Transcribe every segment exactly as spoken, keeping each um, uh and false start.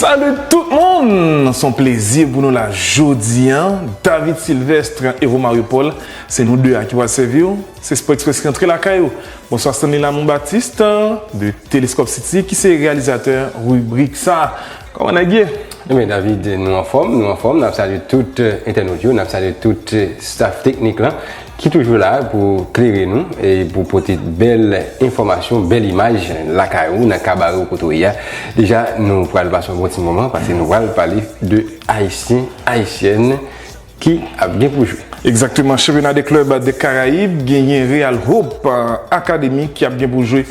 Salut tout moun! Se yon plezi pou nou la jodi a. David Sylvestre e Romario Paul, se nou de a ki pral sèvi w. Se Sport Express ki rantre lakay ou. Bonswa Stanley Lamont Baptiste de Telescope City ki se reyalizatè ribrik sa. Kòman nèg ye? Ebyen David, nou anfòm, nou anfòm. N ap salye tout entènot yo, n ap salye tout staff teknik lan ki toujou la pou klere nou e pou pote bèl enfòmasyon, bèl imaj lakay ou, nan kabare ou kote w ye a. Deja, nou pral pase yon bon ti moman paske nou pral pale de Ayisyen, Ayisyèn ki ap gen pou jwe. Egzakteman, chanpyona de klèb de Karayib genyen Real Hope Akademi ki ap gen pou jwe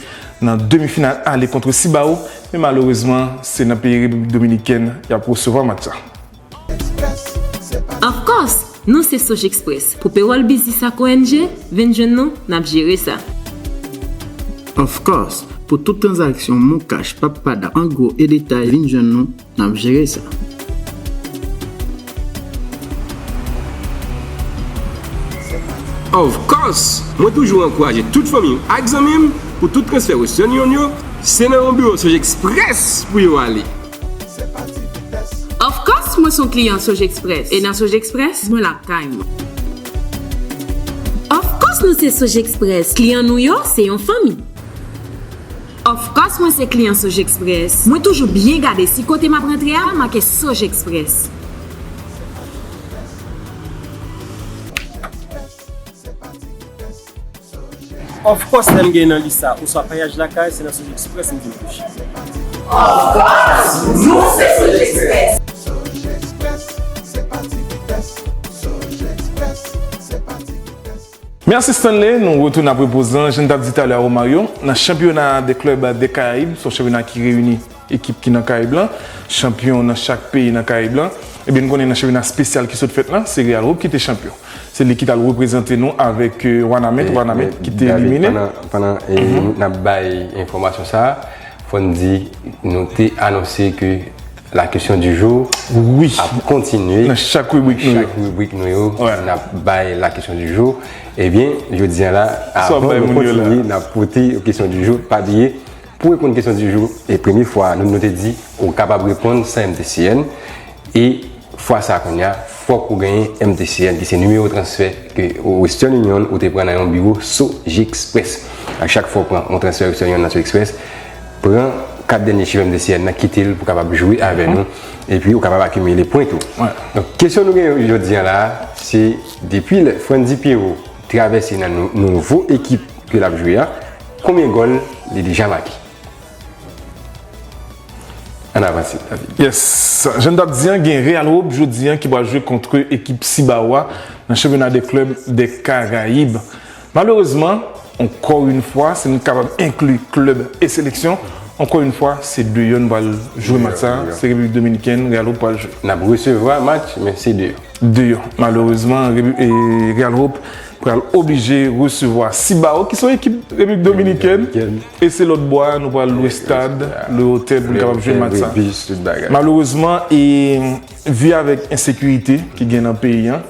nan demi final ale kont Sibao, men malerezman, se nan peyi Repiblik Dominikèn y ap resevwa match sa. Of course, nou se Sojexpress. Pou pewòl biznis ak O N G, vin jwenn nou, n ap jere sa. Of course, pou tout tranzaksyon Moncash, Pappada, an gwo e detay, vin jwenn nou, n ap jere sa. Of course, mwen toujou ankouraje tout fanmi m ak zanmi m pou tout transfè Western Union yo, se nan yon biwo Sojexpress pou yo ale. Of course, mwen se yon kliyan Sojexpress. E nan Sojexpress, mwen lakay mwen. Of course, nou se Sojexpress. Kliyan nou yo, se yon fanmi. Of course, mwen se kliyan Sojexpress. Mwen toujou byen gade si kote m ap rantre a make Sojexpress. Of course, lè m gen nan lis sa, oswa payaj lakay, se nan Sojexpress m vin touche. Nou se Sojexpress. Mèsi Stanley, nou retounen apre poz lan. Jan n t ap di talè a Romario, nan chanpyona de klèb de Karayib, se yon chanpyona ki reyini ekip ki nan Karayib lan, chanpyon nan chak peyi nan Karayib lan. Ebyen, nou konnen nan chanpyona espesyal ki sot fèt lan, se Real Hope ki te chanpyon. Se li ki t al reprezante nou avèk Wanament, Wanament ki te elimine. Pandan, pandan n ap bay enfòmasyon sa a, fò n di nou te anonse ke la question du jour ap kontinye nan chak ribrik nou yo. Chak ribrik nou yo, n ap bay la question du jour. Ebyen, jodi a la, avan nou kontinye, n ap pote yo question du jour. Pa bliye, pou reponn question du jour, e premye fwa, nou, nou te di, ou kapab reponn san M T C N. E fwa sa a kounye a, fòk ou genyen M T C N, ki se nimewo transfè ke Western Union ou te pran nan yon biwo Sojexpress. A chak fwa ou pran yon transfè Western Union nan Sojexpress, pran kat dènye chif M T C N nan, kite l pou kapab jwe avè nou. Epi ou kapab akimile pwen tou. Donk, kesyon nou gen jodi a la a, se depi lè Frandy Pierrot travèse nan nou, nouvo ekip ke l ap jwe a, konbyen gòl li deja make? Ann avanse, David. Yes. Jan n t ap di an, gen Real Hope jodi an ki pral jwe kont ekip Sibao a nan chanpyona de klèb de Karayib. Malerezman, encore une fois, si nou kapab enkli klèb e seleksyon, encore une fois, se de yo n pral jwe match sa, se Repiblik Dominikèn, Real Hope pral jwe. N ap resevwa match, men se de yo. De yo. Malerezman, Real Hope pral oblije resevwa Sibao, ki se yon ekip Repiblik Dominikèn, e se lòt bò a, nou pral lwe stad, lwe otè pou n kapab jwe match sa. Malerezman, e vi avèk ensekirite ki gen nan peyi an,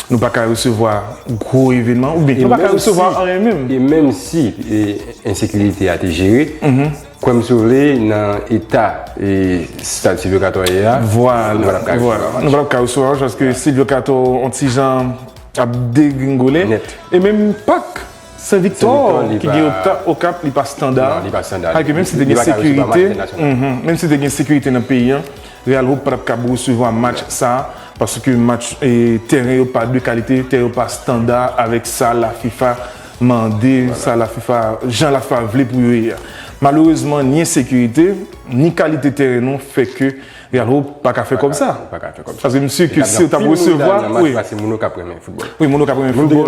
nou pa ka resevwa gwo evènman, oubyen nou pa ka resevwa anyen menm. E menm si ensekirite a te jere, kwè m si w vle, nan eta stad Silvio Cator ye a, vwala, nou pa t ap ka resevwa match, paske Silvio Cator yon ti jan ap degringole. E menm pak Sen Viktò ki gen Okap, li pa standa. Alòske menm si te gen sekirite, menm si te gen sekirite nan peyi an, Real Hope pa t ap kab resevwa match sa, paske match, tèren yo pa de kalite, tèren yo pa standa avèk sa la FIFA mande, sa la FIFA, jan la FIFA vle pou yo ye a. Malerezman, ni ensekirite, ni kalite tèren nou fè ke Real Hope pa ka fè kòb sa. Paske m si ke si yo t ap resevwa, wi. Wi, moun Okap renmen foutbòl.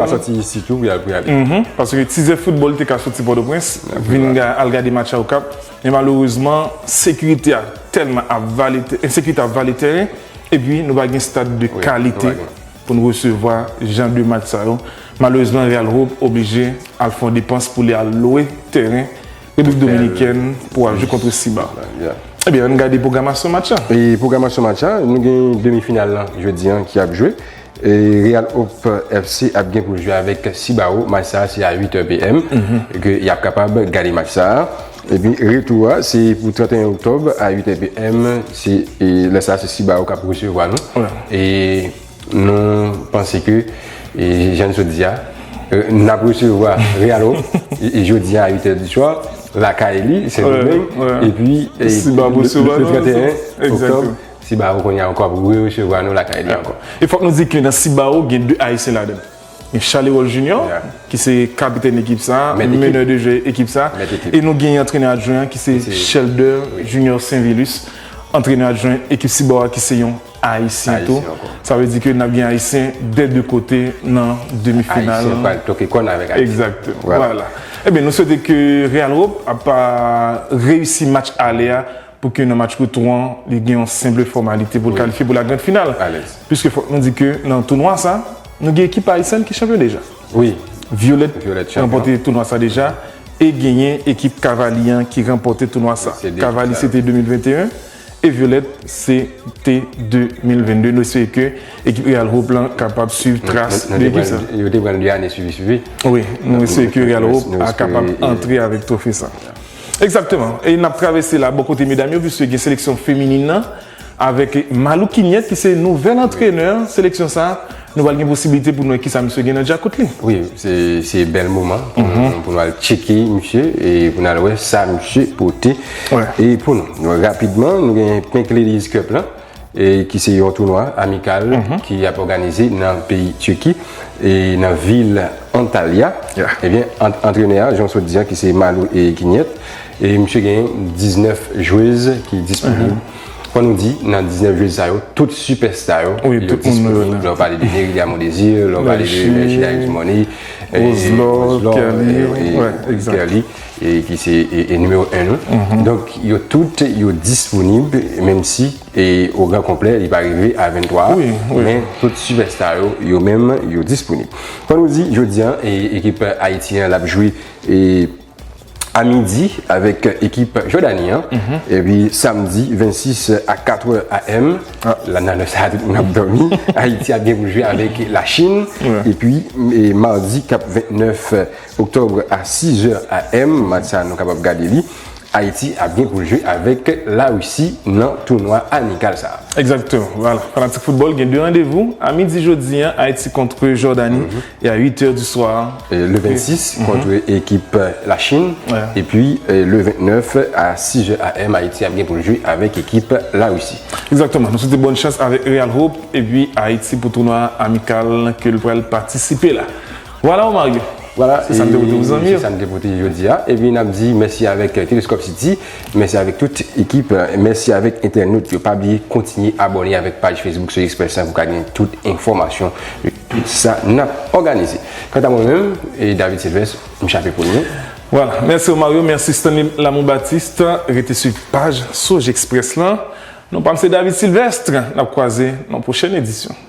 Paske ti zè foutbòl te ka soti Pòtoprens, vin al gade match a Okap. Men malerezman, sekirite a tèlman ap vale, ensekirite ap vale tèren, epi nou pa gen stad de kalite pou n resevwa jan de match sa yo. Malerezman, Real Hope oblije al fè yon depans pou li al lwe tèren Repiblik Dominikèn pou al jwe kont Sibao. Ebyen, ann gade pwogramasyon match la. E pwogramasyon match la, nou gen demi final lan jodi an ki ap jwe. E Real Hope F C ap gen pou l jwe avèk Sibao. Match sa a se a uit è P M ke y ap kapab gade match sa a. Epi retou a, se pou trannteyen oktòb a uit è p m. Se, e, lè sa, se Cibao k ap resevwa nou. E nou panse ke, e, jan n sot di a, e, n ap resevwa Real Hope, e, e jodi a a uit è di swa, lakay li, Sendomeng. Epi, e, le, le trannteyen oktòb, Cibao kounye a ankò ap re-resevwa nou lakay li ankò. E fòk nou di ke nan Cibao, gen de Ayisyen ladan l. Gen Charleroi Junior, ki se kapitèn ekip sa, meneur de jeu ekip sa. E nou gen antrenè adjwen an ki se Shelder Junior Saint-Vilus, antrenè adjwen ekip Cibao a ki se yon Ayisyen tou. Sa vle di ke n ap gen Ayisyen dè de kote nan demi final. Ayisyen pral toke kòn avèk Ayisyen. Egzakteman. Vwala. Ebyen, nou swete ke Real Hope ap reyisi match ale a pou ke nan match retou an, li gen yon senp fòmalite pou l kalifye pou la grande finale. Piske fòk nou di ke nan tounwa sa, nou gen ekip ayisyèn ki chanpyon deja. Wi. Violet ranpòte tounwa sa deja e genyen ekip Cavali an ki ranpòte tounwa sa. Cavali se te de mil venteyen e Violet se te de mil vennde. Nou espere ke ekip Real Hope lan kapab swiv tras de ekip sa. Yo te pran l de ane swivi swivi. Wi, nou espere ke Real Hope a kapab antre avèk twofe sa. Egzakteman. E n ap travèse la bò kote medam yo, piske gen seleksyon feminin nan, avèk Malou Kinyèt, ki se nouvèl antrenè seleksyon sa. Nou pral gen posiblite pou nou wè kisa misye gen nan djakout li. Wi, se, se bèl moman pou nou, pou nou al tcheke misye e pou nou al wè sa misye pote e pou nou. Rapidman, nou gen Pink Ladies Cup lan, e ki se yon tounwa amikal ki ap òganize nan peyi Tiki, e nan vil Antalya. Ebyen, ant-, antrenè a, jan w sot di a, ki se Malou e Kinyèt, e misye gen diznèf jwez ki disponib. Fò nou di, nan diznèf jwez sa yo, tout sipèsta yo, yo disponib. Lè w pale de Nerilia Mondésir, lè w pale de Melchie Darius Mornay, e Roselove Kerly, e ki se, e, e nimewo en nou. Donk, yo tout, yo disponib, menm si e o gran konplè, li pa rive a venntwa a, men tout sipèsta yo, yo menm, yo disponib. Fò nou di, jodi a, e, ekip Ayiti an, l ap jwe, e, a midi avèk ekip Jòdani an. Epi samdi vennsis a kat è a m, la, nan lè sa a, tout moun ap dòmi, Ayiti ap gen pou l jwe avèk Lachin. Epi, e, madi k ap vennèf oktòb a sis è a m, match sa a, nou kapab gade li. Ayiti ap gen pou l jwe avèk Larisi nan tounwa amikal sa a. Egzakteman. Vwala. Fanatik foutbòl, gen de randevou. A midi jodi a, Ayiti kont Jòdani. E a uit è di swa, e, le vennsis kont ekip Lachin. Epi, e, le vennèf a sis è a m, Ayiti ap gen pou l jwe avèk ekip Larisi. Egzakteman. Nou swete bòn chans avèk Real Hope epi Ayiti pou tounwa amikal ke l pral patisipe la. Vwala, Mario. Vwala, se sa n te pote pou zanmi yo. Se sa n te pote jodi a. Epi n ap di mèsi avèk, e, Telescope City, mèsi avèk tout ekip, e, mèsi avèk entènot yo. Pa bliye kontinye abòne avèk paj Facebook Soj Express lan pou ka gen tout enfòmasyon de tout sa n ap òganize. Kanta mwen menm, e David Sylvestre, m chape pou nou. Vwala, mèsi Mario, mèsi Stanley Lamont Baptiste. Rete swiv paj Soj Express lan. Non pa m se David Sylvestre. N ap kwaze nan pwochèn edisyon.